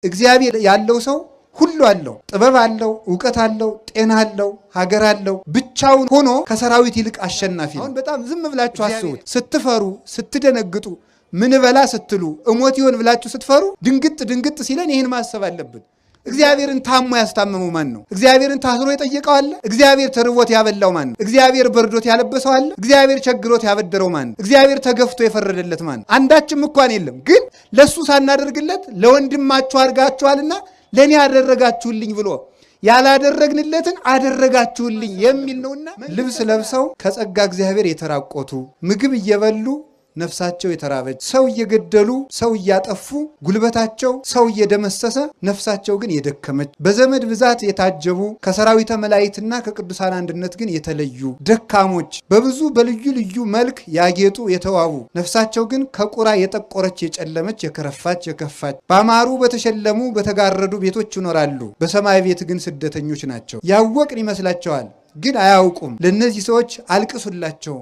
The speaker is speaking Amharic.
እግዚአብሔር ያለው ሰው ሁሉ አለው። ጥበብ አለው፣ እውቀት አለው፣ ጤና አለው፣ ሀገር አለው። ብቻውን ሆኖ ከሰራዊት ይልቅ አሸናፊ ነው። አሁን በጣም ዝም ብላችሁ አስቡት። ስትፈሩ፣ ስትደነግጡ፣ ምን በላ ስትሉ፣ እሞት ይሆን ብላችሁ ስትፈሩ፣ ድንግጥ ድንግጥ ሲለን ይህን ማሰብ አለብን። እግዚአብሔርን ታሞ ያስታመመው ማን ነው? እግዚአብሔርን ታስሮ የጠየቀው አለ? እግዚአብሔር ተርቦት ያበላው ማን ነው? እግዚአብሔር በርዶት ያለበሰው አለ? እግዚአብሔር ቸግሮት ያበደረው ማን ነው? እግዚአብሔር ተገፍቶ የፈረደለት ማን ነው? አንዳችም እንኳን የለም። ግን ለእሱ ሳናደርግለት ለወንድማችሁ አድርጋችኋልና ለእኔ አደረጋችሁልኝ ብሎ ያላደረግንለትን አደረጋችሁልኝ የሚል ነውና ልብስ ለብሰው ከጸጋ እግዚአብሔር የተራቆቱ፣ ምግብ እየበሉ ነፍሳቸው የተራበች፣ ሰው እየገደሉ ሰው እያጠፉ ጉልበታቸው ሰው እየደመሰሰ ነፍሳቸው ግን የደከመች፣ በዘመድ ብዛት የታጀቡ ከሰራዊተ መላእክትና ከቅዱሳን አንድነት ግን የተለዩ ደካሞች፣ በብዙ በልዩ ልዩ መልክ ያጌጡ የተዋቡ ነፍሳቸው ግን ከቁራ የጠቆረች የጨለመች የከረፋች የከፋች፣ ባማሩ በተሸለሙ በተጋረዱ ቤቶች ይኖራሉ። በሰማይ ቤት ግን ስደተኞች ናቸው። ያወቅን ይመስላቸዋል ግን አያውቁም። ለእነዚህ ሰዎች አልቅሱላቸው።